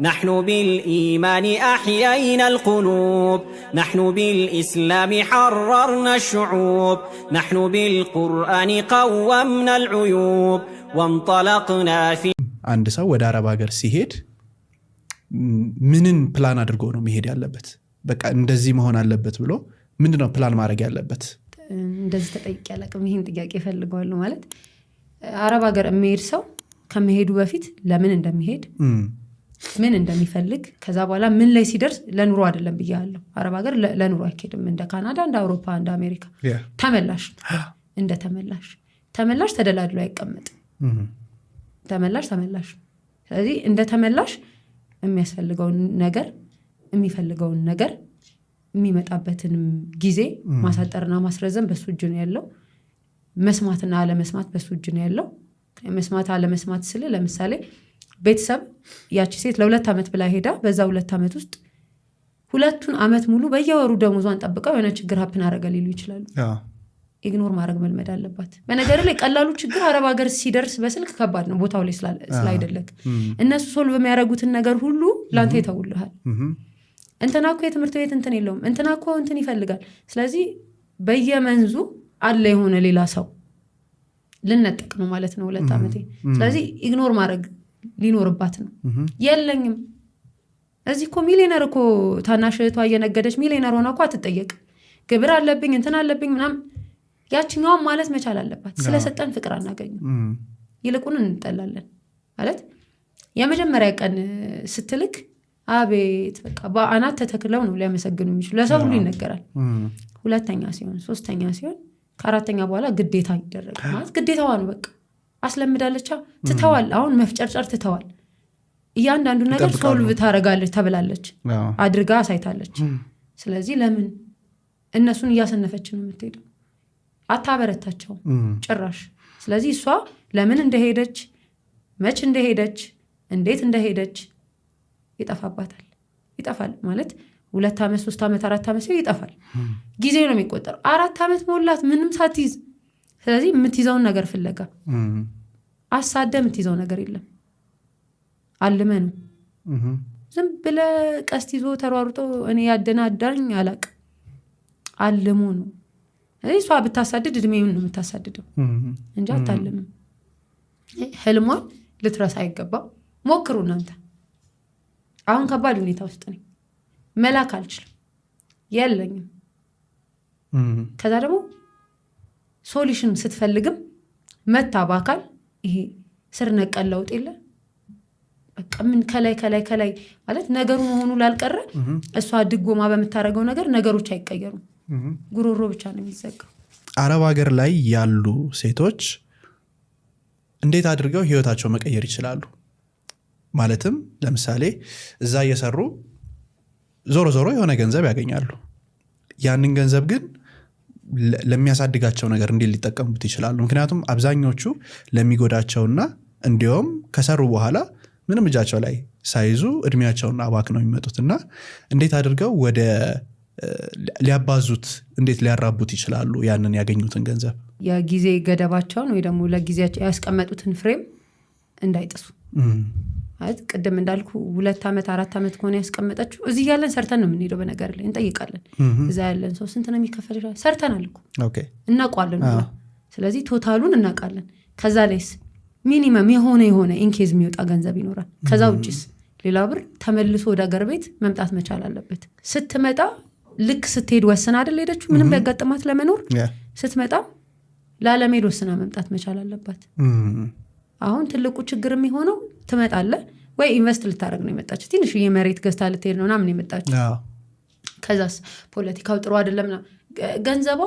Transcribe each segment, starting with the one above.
نحن بالإيمان أحيينا القلوب، نحن بالإسلام حررنا الشعوب، نحن بالقرآن قومنا العيوب، وانطلقنا في አንድ ሰው ወደ አረብ ሀገር ሲሄድ ምንን ፕላን አድርጎ ነው መሄድ ያለበት? በቃ እንደዚህ መሆን አለበት ብሎ ምንድነው ፕላን ማድረግ ያለበት? እንደዚህ ተጠይቄ አላውቅም። ይህን ጥያቄ እፈልገዋለሁ። ማለት አረብ ሀገር የሚሄድ ሰው ከመሄዱ በፊት ለምን እንደሚሄድ፣ ምን እንደሚፈልግ፣ ከዛ በኋላ ምን ላይ ሲደርስ፣ ለኑሮ አይደለም ብያለሁ። አረብ ሀገር ለኑሮ አይኬድም። እንደ ካናዳ፣ እንደ አውሮፓ፣ እንደ አሜሪካ ተመላሽ እንደ ተመላሽ ተመላሽ ተደላድሎ አይቀመጥም። ተመላሽ ተመላሽ። ስለዚህ እንደ ተመላሽ የሚያስፈልገውን ነገር፣ የሚፈልገውን ነገር፣ የሚመጣበትንም ጊዜ ማሳጠርና ማስረዘም በሱ እጅ ነው ያለው። መስማትና አለመስማት በሱ እጅ ነው ያለው። መስማት አለመስማት ስል ለምሳሌ ቤተሰብ ያቺ ሴት ለ2 ዓመት ብላ ሄዳ በዛ 2 ዓመት ውስጥ 2ቱን ዓመት ሙሉ በየወሩ ደሞዟን ጠብቀው የሆነ ችግር happen አረገ ሊሉ ይችላሉ። Ignore ማድረግ መልመድ አለባት። በነገር ላይ ቀላሉ ችግር አረብ ሀገር ሲደርስ በስልክ ከባድ ነው፣ ቦታው ላይ ስላይደለክ እነሱ solve የሚያደርጉትን ነገር ሁሉ ለአንተ ይተውልሃል። እንትና እኮ የትምህርት ቤት እንትን የለውም፣ እንትና እኮ እንትን ይፈልጋል። ስለዚህ በየመንዙ አለ የሆነ ሌላ ሰው ልነጠቅ ነው ማለት ነው 2 ዓመቴ። ስለዚህ ignore ማድረግ ሊኖርባት ነው። የለኝም፣ እዚህ እኮ ሚሊዮነር እኮ ታናሽ እህቷ እየነገደች ሚሊዮነር ሆና እኮ አትጠየቅም። ግብር አለብኝ፣ እንትን አለብኝ ምናምን ያችኛዋን ማለት መቻል አለባት። ስለሰጠን ፍቅር አናገኝም፣ ይልቁን እንጠላለን። ማለት የመጀመሪያ ቀን ስትልክ አቤት በቃ በአናት ተተክለው ነው ሊያመሰግኑ የሚችሉ፣ ለሰው ሁሉ ይነገራል። ሁለተኛ ሲሆን፣ ሶስተኛ ሲሆን፣ ከአራተኛ በኋላ ግዴታ ይደረጋል። ማለት ግዴታዋ ነው፣ በቃ አስለምዳለቻ፣ ትተዋል። አሁን መፍጨርጨር ትተዋል። እያንዳንዱ ነገር ይጠብቃሉ። Solve ታደርጋለች ተብላለች፣ አድርጋ አሳይታለች። ስለዚህ ለምን እነሱን እያሰነፈች ነው የምትሄደው? አታበረታቸውም ጭራሽ። ስለዚህ እሷ ለምን እንደሄደች፣ መች እንደሄደች፣ እንዴት እንደሄደች ይጠፋባታል። ይጠፋል ማለት 2 ዓመት፣ 3 ዓመት፣ 4 ዓመት ሲሆን ይጠፋል። ጊዜ ነው የሚቆጠረው። 4 ዓመት ሞላት ምንም ሳትይዝ። ስለዚህ የምትይዘውን ነገር ፍለጋ አሳደ የምትይዘው ነገር የለም። አልመ ነው፣ ዝም ብለ ቀስት ይዞ ተሯሩጦ እኔ ያደነ አዳኝ አላቅም። አልሞ ነው። ስለዚህ እሷ ብታሳድድ እድሜውን ነው የምታሳድደው እንጂ አታልምም። ህልሟን ልትረሳ አይገባም። ሞክሩ እናንተ። አሁን ከባድ ሁኔታ ውስጥ ነኝ። መላክ አልችልም፣ የለኝም። ከዛ ደግሞ solution ስትፈልግም መታ በአካል ይሄ ስር ነቀል ለውጥ የለ፣ በቃ ምን ከላይ ከላይ ከላይ ማለት ነገሩ መሆኑ ላልቀረ እሷ ድጎማ በምታደርገው ነገር ነገሮች አይቀየሩም። ጉሮሮ ብቻ ነው የሚዘጋው። አረብ ሀገር ላይ ያሉ ሴቶች እንዴት አድርገው ህይወታቸው መቀየር ይችላሉ? ማለትም ለምሳሌ እዛ እየሰሩ ዞሮ ዞሮ የሆነ ገንዘብ ያገኛሉ። ያንን ገንዘብ ግን ለሚያሳድጋቸው ነገር እንዴት ሊጠቀሙበት ይችላሉ? ምክንያቱም አብዛኞቹ ለሚጎዳቸውና እንዲሁም ከሰሩ በኋላ ምንም እጃቸው ላይ ሳይዙ እድሜያቸውን አባክነው የሚመጡት እና እንዴት አድርገው ወደ ሊያባዙት፣ እንዴት ሊያራቡት ይችላሉ ያንን ያገኙትን ገንዘብ? የጊዜ ገደባቸውን ወይ ደግሞ ለጊዜያቸው ያስቀመጡትን frame እንዳይጥሱ። ማለት ቅድም እንዳልኩ 2 ዓመት፣ 4 ዓመት ከሆነ ያስቀመጠችው እዚህ ያለን ሰርተን ነው የምንሄደው። በነገር ላይ እንጠይቃለን። እዛ ያለን ሰው ስንት ነው የሚከፈል? ሰርተናል እኮ፣ እናውቀዋለን ሁላ። ስለዚህ total ኡን እናውቃለን። ከዛ ላይስ minimum የሆነ የሆነ in case የሚወጣ ገንዘብ ይኖራል። ከዛ ውጭስ ሌላ ብር ተመልሶ ወደ ሀገር ቤት መምጣት መቻል አለበት። ስትመጣ ልክ ስትሄድ ወስና አይደል ሄደችው? ምንም ቢያጋጥማት ለመኖር ስትመጣ ላለመሄድ ወስና መምጣት መቻል አለባት። አሁን ትልቁ ችግር የሚሆነው ትመጣለህ ወይ invest ልታደርግ ነው የመጣችው፣ ትንሽ መሬት ገዝታ ልትሄድ ነው ምናምን የመጣችው። ከዛስ ፖለቲካው ጥሩ አይደለም ምናምን። ገንዘቧ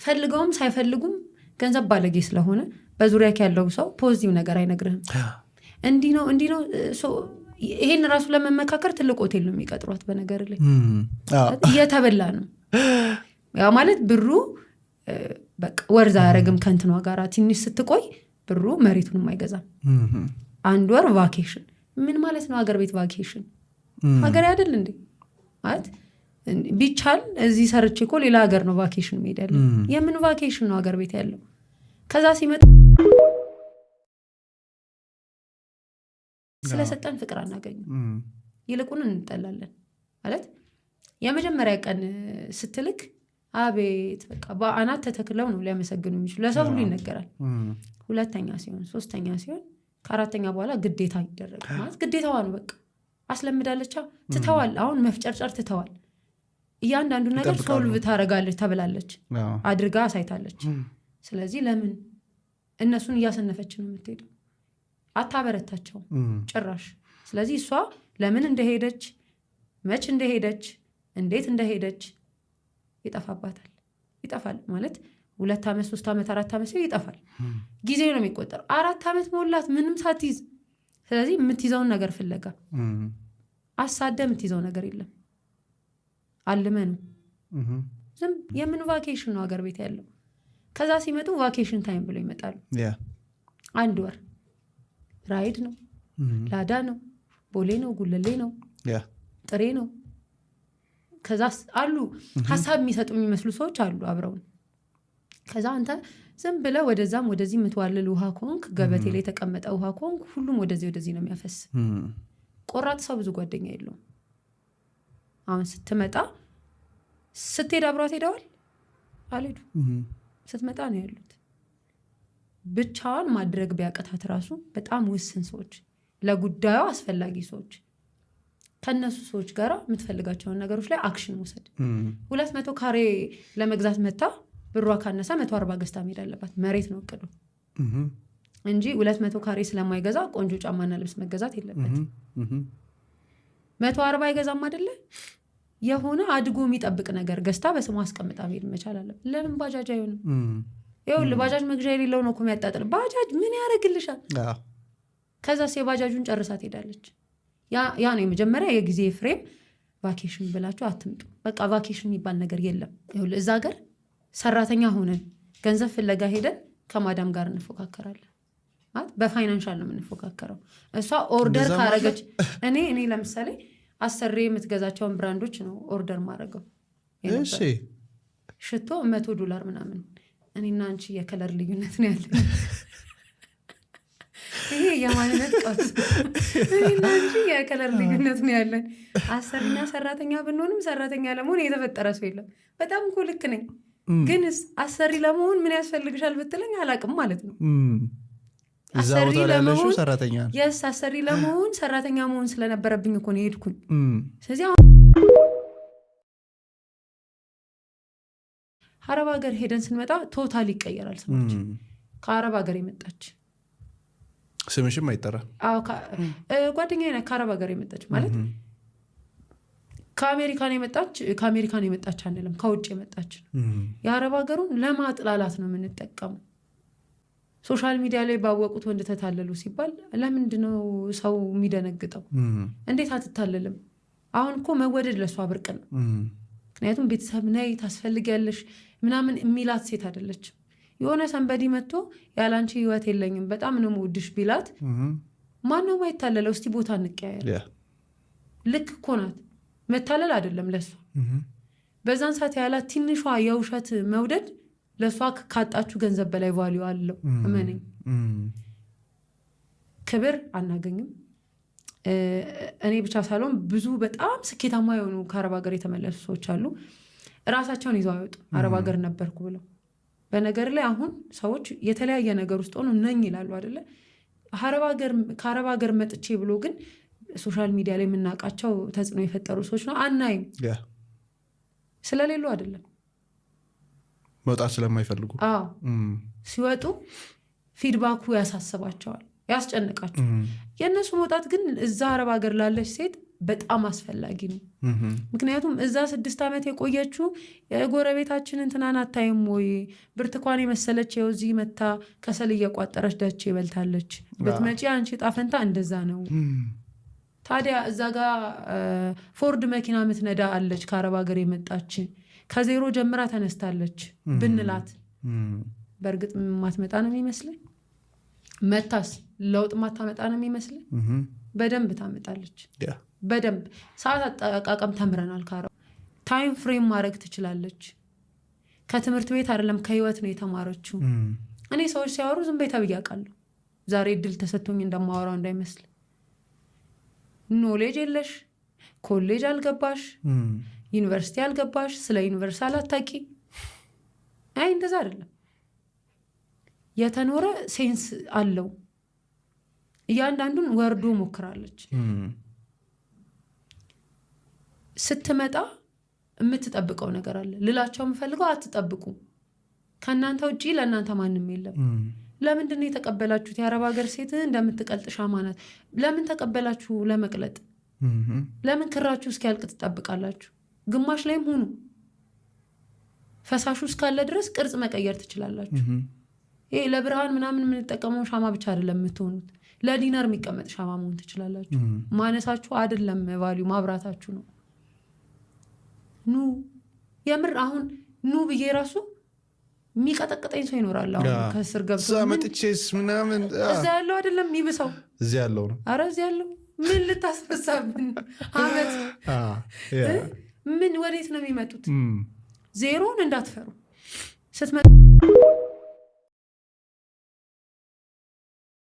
ፈልገውም ሳይፈልጉም ገንዘብ ባለጌ ስለሆነ በዙሪያ ያለው ሰው positive ነገር አይነግርህም። እንዲህ ነው፣ እንዲህ ነው። So ይሄን ራሱ ለመመካከር ትልቅ ሆቴል ነው የሚቀጥሯት። በነገር ላይ እየተበላ ነው። ያው ማለት ብሩ በቃ worth አያደርግም ከእንትኗ ጋራ። ትንሽ ስትቆይ ብሩ መሬቱንም አይገዛም። አንድ ወር vacation ምን ማለት ነው? ሀገር ቤት vacation ሀገር አይደል እንዴ? ማለት ቢቻል እዚህ ሰርቼ እኮ ሌላ ሀገር ነው vacation መሄድ ያለው። የምን vacation ነው ሀገር ቤት ያለው? ከዛ ሲመጣ ስለሰጠን ፍቅር አናገኝም። ይልቁን እንጠላለን። ማለት የመጀመሪያ ቀን ስትልክ አቤት በቃ በአናት ተተክለው ነው ሊያመሰግኑ የሚችሉ፣ ለሰው ሁሉ ይነገራል። ሁለተኛ ሲሆን፣ ሶስተኛ ሲሆን፣ ከአራተኛ በኋላ ግዴታ ይደረጋል። ማለት ግዴታዋ ነው፣ በቃ አስለምዳለቻ። ትተዋል፣ አሁን መፍጨርጨር ትተዋል። እያንዳንዱ ነገር ይጠብቃሉ። solve ታረጋለች ተብላለች፣ አድርጋ አሳይታለች። ስለዚህ ለምን እነሱን እያሰነፈች ነው የምትሄደው? አታበረታቸውም ጭራሽ። ስለዚህ እሷ ለምን እንደሄደች፣ መች እንደሄደች፣ እንዴት እንደሄደች ይጠፋባታል። ይጠፋል ማለት 2 ዓመት፣ 3 ዓመት፣ 4 ዓመት ሲሆን ይጠፋል። ጊዜ ነው የሚቆጠረው። 4 ዓመት ሞላት ምንም ሳትይዝ። ስለዚህ የምትይዘውን ነገር ፍለጋ አሳደ የምትይዘው ነገር የለም። አልመ ነው ዝም። የምን vacation ነው ሀገር ቤት ያለው? ከዛ ሲመጡ vacation time ብለው ይመጣሉ። አንድ ወር ራይድ ነው፣ ላዳ ነው፣ ቦሌ ነው፣ ጉለሌ ነው፣ ጥሬ ነው። ከዛ አሉ ሀሳብ የሚሰጡ የሚመስሉ ሰዎች አሉ አብረውን። ከዛ አንተ ዝም ብለህ ወደዛም ወደዚህ የምትዋልል ውሃ ከሆንክ፣ ገበቴ ላይ የተቀመጠ ውሃ ከሆንክ፣ ሁሉም ወደዚህ ወደዚህ ነው የሚያፈስ። ቆራጥ ሰው ብዙ ጓደኛ የለውም። አሁን ስትመጣ፣ ስትሄድ አብሯት ሄደዋል? አልሄዱ። ስትመጣ ነው ያሉት። ብቻዋን ማድረግ ቢያቅታት ራሱ በጣም ውስን ሰዎች፣ ለጉዳዩ አስፈላጊ ሰዎች፣ ከእነሱ ሰዎች ጋር የምትፈልጋቸውን ነገሮች ላይ action መውሰድ። 200 ካሬ ለመግዛት መታ ብሯ ካነሳ 140 ገዝታ መሄድ አለባት። መሬት ነው እቅዱ እንጂ 200 ካሬ ስለማይገዛ ቆንጆ ጫማና ልብስ መገዛት የለበትም። 140 አይገዛም አይደለ? የሆነ አድጎ የሚጠብቅ ነገር ገዝታ በስሟ አስቀምጣ መሄድ መቻል አለበት። ለምን ባጃጅ አይሆንም? ይኸውልህ፣ ባጃጅ መግዣ የሌለው ነው እኮ የሚያጣጥል። ባጃጅ ምን ያደርግልሻል? ከዛስ የባጃጁን ጨርሳ ትሄዳለች። ያ ነው የመጀመሪያ የጊዜ frame። Vacation ብላችሁ አትምጡ። በቃ vacation የሚባል ነገር የለም። ይኸውልህ፣ እዛ ሀገር ሰራተኛ ሆነን ገንዘብ ፍለጋ ሄደን ከማዳም ጋር እንፎካከራለን። ማለት በ financial ነው የምንፎካከረው። እሷ order እንደዛም አለ? ካረገች እኔ ለምሳሌ አሰሬ የምትገዛቸውን brand ኦች ነው order ማድረገው የነበረው። ሽቶ 100 ዶላር ምናምን። እኔና አንቺ የ color ልዩነት ነው ያለን። ይሄ የማንነት ቀውስ። እኔና አንቺ የ color ልዩነት ነው ያለን። አሰሪና ሰራተኛ ብንሆንም ሰራተኛ ለመሆን የተፈጠረ ሰው የለም። በጣም እኮ ልክ ነኝ፣ ግንስ አሰሪ ለመሆን ምን ያስፈልግሻል ብትለኝ አላቅም ማለት ነው። እዛ አሰሪ ቦታ ላይ ያለሽው ለመሆን ሰራተኛ ነው። Yes፣ አሰሪ ለመሆን ሰራተኛ መሆን ስለነበረብኝ እኮ ነው የሄድኩኝ። ስለዚህ አሁን አረብ ሀገር ሄደን ስንመጣ total ይቀየራል ስማችን። ከአረብ ሀገር የመጣች ስምሽም አይጠራም። አዎ፣ ጓደኛዬ ናት። ከአረብ ሀገር የመጣች ማለት ከአሜሪካን የመጣች፣ ከአሜሪካን የመጣች አንልም፣ ከውጭ የመጣች ነው። የአረብ ሀገሩን ለማጥላላት ነው የምንጠቀመው። Social media ላይ ባወቁት ወንድ ተታለሉ ሲባል ለምንድነው ሰው የሚደነግጠው? እንዴት አትታለልም? አሁን እኮ መወደድ ለእሷ ብርቅ ነው። ምክንያቱም ቤተሰብ ነይ ታስፈልጊያለሽ ምናምን የሚላት ሴት አይደለችም። የሆነ somebody መጥቶ ያላንቺ ህይወት የለኝም፣ በጣም ነው የምወድሽ ቢላት ማነው ማይታለለው? እስቲ ቦታ እንቀያየር። ልክ እኮ ናት። መታለል አይደለም ለሷ። በዛን ሰዓት ያላት ትንሿ የውሸት መውደድ ለእሷ ካጣችሁ ገንዘብ በላይ value አለው። እመነኝ። ክብር አናገኝም። እኔ ብቻ ሳልሆን ብዙ በጣም ስኬታማ የሆኑ ከአረብ ሀገር የተመለሱ ሰዎች አሉ። እራሳቸውን ይዘው አይወጡ አረብ ሀገር ነበርኩ ብለው። በነገር ላይ አሁን ሰዎች የተለያየ ነገር ውስጥ ሆኖ ነኝ ይላሉ አይደለ? ከአረብ ሀገር መጥቼ ብሎ ግን social media ላይ የምናውቃቸው ተጽዕኖ የፈጠሩ ሰዎች ነው አናይም። ስለሌሉ አይደለም። መውጣት ስለማይፈልጉ። አዎ፣ ሲወጡ feedback ኡ ያሳስባቸዋል፣ ያስጨንቃቸዋል። የእነሱ መውጣት ግን እዛ አረብ ሀገር ላለች ሴት በጣም አስፈላጊ ነው። ምክንያቱም እዛ 6 ዓመት የቆየችው የጎረቤታችን እንትናን አታይም ወይ? ብርቱካን የመሰለች ይኸው እዚህ መታ ከሰል እየቋጠረች ደቼ በልታለች። ብትመጪ አንቺ ጣፈንታ እንደዛ ነው። ታዲያ እዛ ጋ ፎርድ መኪና ምትነዳ አለች፣ ከአረብ ሀገር የመጣች፣ ከዜሮ ጀምራ ተነስታለች ብንላት በእርግጥ ማትመጣ ነው የሚመስለኝ። መታስ ለውጥ ማታመጣ ነው የሚመስለኝ። በደንብ ታመጣለች። በደንብ ሰዓት አጠቃቀም ተምረናል። ከአረብ time frame ማድረግ ትችላለች። ከትምህርት ቤት አይደለም፣ ከህይወት ነው የተማረችው። እኔ ሰዎች ሲያወሩ ዝም በይ ተብዬ አውቃለሁ። ዛሬ እድል ተሰጥቶኝ እንደማወራው እንዳይመስል። Knowledge የለሽ። ኮሌጅ አልገባሽ፣ ዩኒቨርሲቲ አልገባሽ፣ ስለ universal አታቂ። አይ፣ እንደዛ አይደለም። የተኖረ sense አለው። እያንዳንዱን ወርዶ ሞክራለች። ስትመጣ የምትጠብቀው ነገር አለ። ልላቸው የምፈልገው አትጠብቁ። ከእናንተ ውጭ ለእናንተ ማንም የለም። ለምንድን ነው የተቀበላችሁት? የአረብ ሀገር ሴት እንደምትቀልጥ ሻማ ናት። ለምን ተቀበላችሁ? ለመቅለጥ። ለምን ክራችሁ እስኪያልቅ ትጠብቃላችሁ? ግማሽ ላይም ሁኑ። ፈሳሹ እስካለ ድረስ ቅርጽ መቀየር ትችላላችሁ። ይሄ ለብርሃን ምናምን የምንጠቀመው ሻማ ብቻ አይደለም የምትሆኑት። ለ dinner የሚቀመጥ ሻማ መሆን ትችላላችሁ። ማነሳችሁ አይደለም፣ value ማብራታችሁ ነው። ኑ፣ የምር አሁን ኑ ብዬ ራሱ የሚቀጠቅጠኝ ሰው ይኖራል። አሁን ከስር ገብቶ እዛ መጥቼስ ምናምን። እዛ ያለው አይደለም የሚብሰው። እዚህ ያለው ነው። አረ እዚህ ያለው ምን ልታስነሳብን አመት ምን ወዴት ነው የሚመጡት? ዜሮን እንዳትፈሩ ስትመጡ።